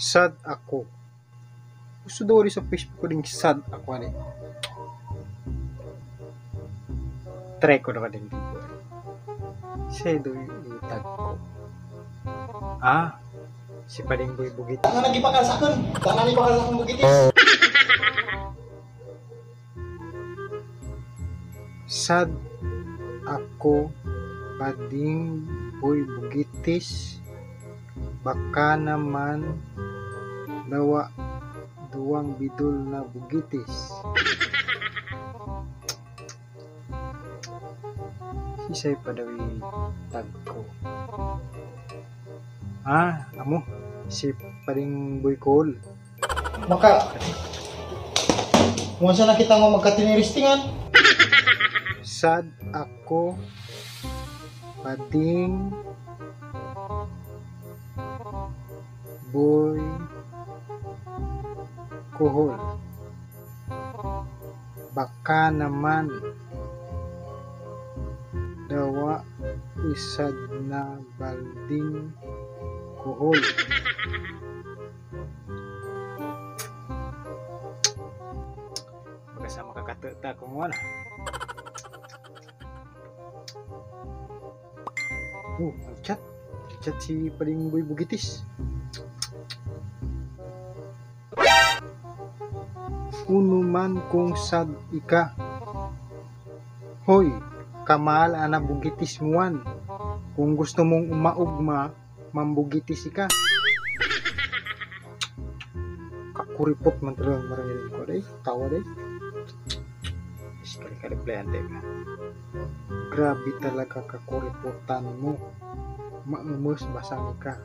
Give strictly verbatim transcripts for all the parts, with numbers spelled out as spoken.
Sad ako. Gusto daw sa Facebook ko ding sad ako, ani. Try ko naman din dito. Siya daw yung itag ko. Ah, si Pading Boy Bugit. Ano nang ipakal sa akin? Ano nang ipakal sa akin, Bugit? Sad ako, Pading Boy Bugitis. Baka naman dawa duwang bidol na bugitis. Sisay pa daw itag ko? Ah, amo. Si Pading Boy Cole. Maka, kung saan na kita mo magkatiniristingan? Sad ako, Pading Boy Kuhol. Baka naman dawa isad na balding kuhol. Baga sa makakatata kung wala. Oh, nag-chat. Nag-chat si Pading Boy Bugitis. Kuno man kung sad ika. Hoy, kamahal ana bugitis muan. Kung gusto mong umaugma, mambugitis ika. Kakuripot man talaga marangil ko, day. Tawa, day. Iskali ka, replyan, day. Grabe talaga kakuripotan mo. Maumos basang ika.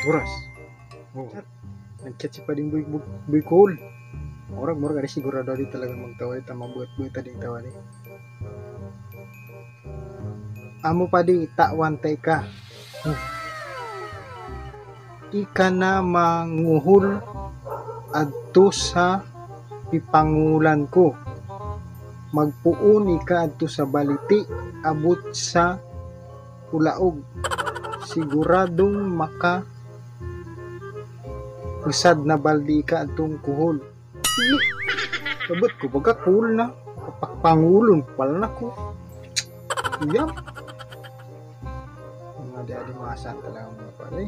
Oras. Oh. Nag-chat si Pading Boy, Boy, Boy Cole. Murag, murag, ari sigurado di talaga magtawa, di ta mabuhat-buhat ta ding tawa, di. Amo pa di, tawan ta ika. Hmm. Ika na manguhol adto sa pipangulan ko. Magpoon ika adto sa baliti, abot sa ulaog. Siguradong maka usad na baldi ika adtong kuhol. Sabot ko, baga cool na. Kapakpangulon pala na ko. Yan. Mga daddy, mga santa lang mga pare.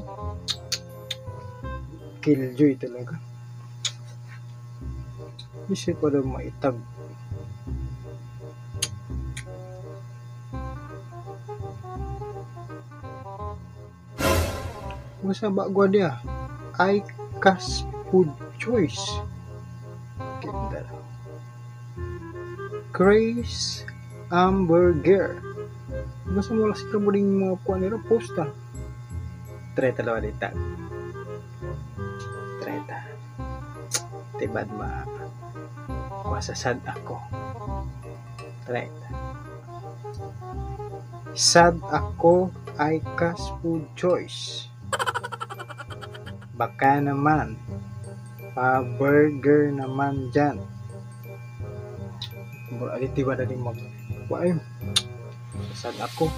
Killjoy talaga. Isip pa daw maitag. Masa ba gwa dia? Icas Food Choice. Ganda. Grace Hamburger. Masa mo lang sila mo ding mga kuha nila posta. Treta lawa dita. Treta. Tibad ma. Kuha sa sad ako. Treta. Sad ako, Icas Food Choice. Baka naman. Pa-burger naman dyan. Bro, aditi ba na din mag-, kuha yun? Sad ako.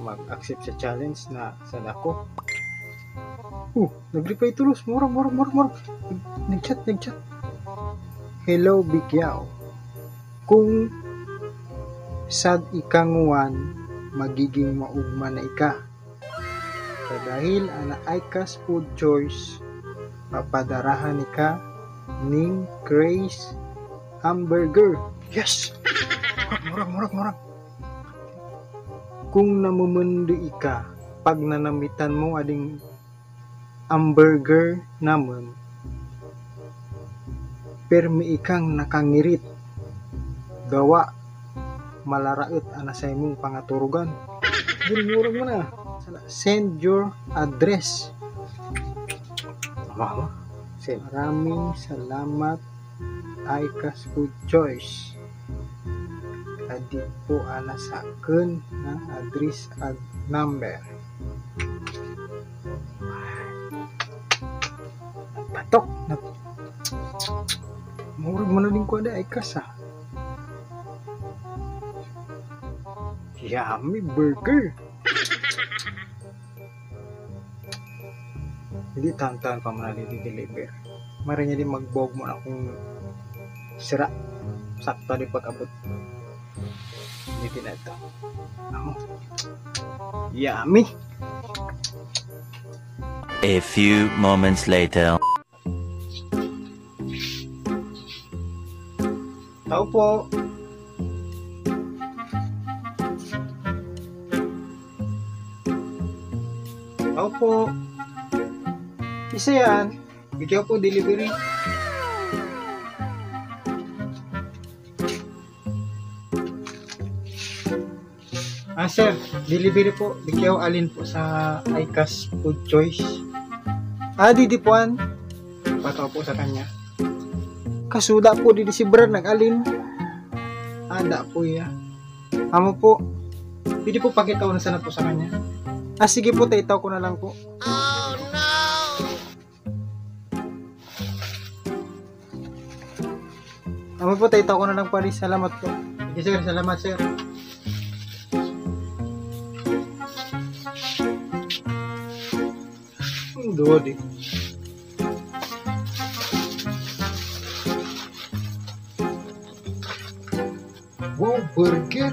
Mag-accept sa challenge na sad ako. Oh, nag-reply tulos. Murag, murag, murag, murag. Nag-, nag-chat, nag-chat. Hello, Bigyaw. Kung sad ika nguan, magiging maugma na ika. Sa dahil ana Icas Food Choice, papadarahan ika ning Grace Hamburger. Yes! Murag, murag, murag, murag. Kung namumundo ika, pag nanamitan mo ading hamburger namon, permi ikang nakangirit. Gawa, malaraot ana sa imong pangaturugan. Murag mo na. Send your address. Ama, ama. Send. Maraming salamat, Icas Food Choice. Adi po ana sa akon na address ag number. Patok na. Murag mo na din ko ada, Icas, ah. Yummy burger. Hindi tantan pa man di-deliver. Maray niya di magbog mo na kung sira. Sakto di pag-abot. Hindi na ito. Amo. Yummy. A few moments later. Tao po. Tao po. Isa yan. Bigyan po delivery. Ah, sir, delivery po. Bigyan alin po sa iCash Food Choice. Ah, didipuan. Patao po sa kanya. Kasuda po, di si Brad nag-alin. Ada po iya. Amo po. Pwede po pakita ko na sana po sa kanya. Ah, sige po, taitaw ko na lang po. Amo po, taitaw ko na lang po. Salamat po. Sige, sir. Salamat, sir. Ang duwa di. Wow, burger!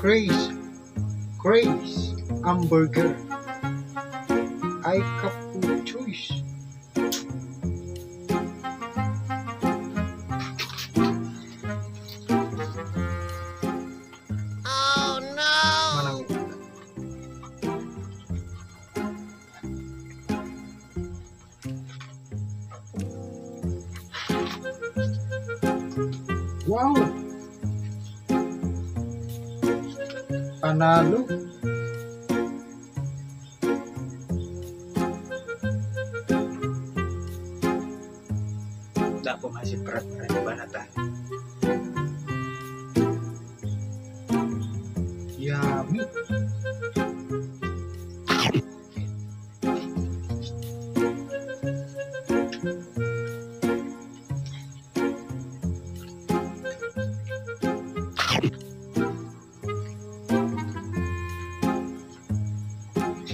Craze. Craze. Hamburger. Ay, kapuchoy. Manang Wow! Panalo! Dapo nga si Prat na iba na ta. Yummy!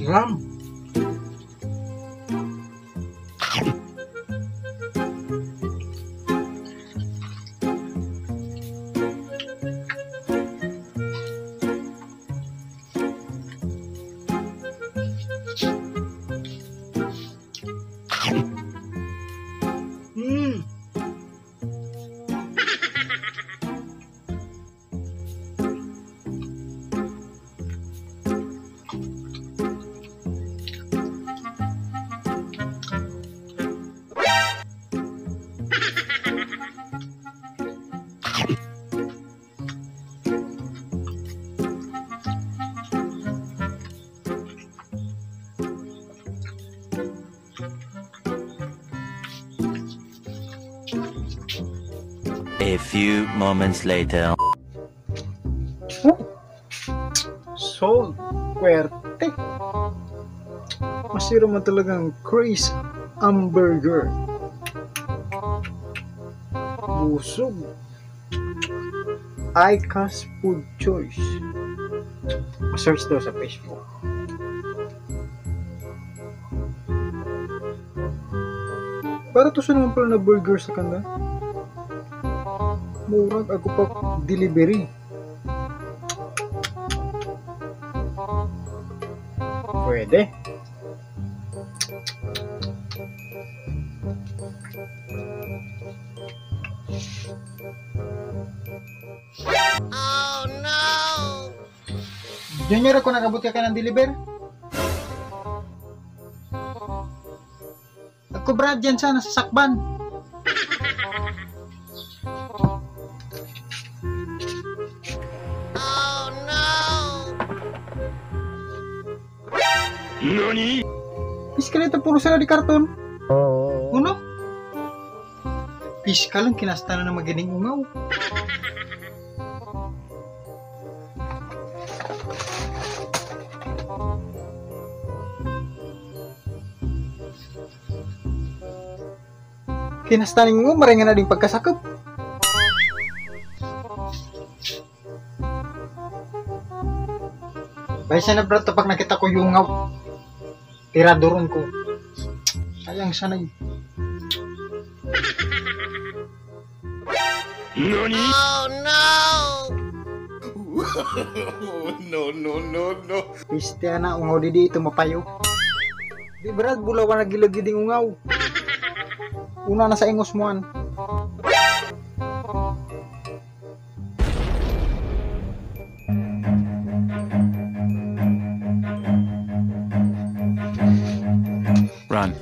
Ram. Mm. A few moments later. Sold. Puwerte. Masira man talagang Craze Hamburger. Busog. Icas Food Choice. Ma-search daw sa Facebook. Para to sa naman pala na burger sa kanila. Murag ako pa delivery. Pwede. Oh no! Junior, ako nag-abot ka ka ng deliver? Nagkubra dyan siya, nasa sakban. Oh no! Nani? Piskaleta puro sila di karton. Uno? Piskal ang kinasta na ng magining ungaw. Kinasta ning ungaw, maray nga na ding pagkasakop. Bay, sana, Brad, ta pag nakita ko yung ungaw, tiradoron ko. Sayang sana eh. Nani? Oh no! No, no, no, no. Piste ana, ungaw didi, ito mapayo. Di, Brad, bulawan na gilagid yung ungaw. Una na sa ingos mo an. Run.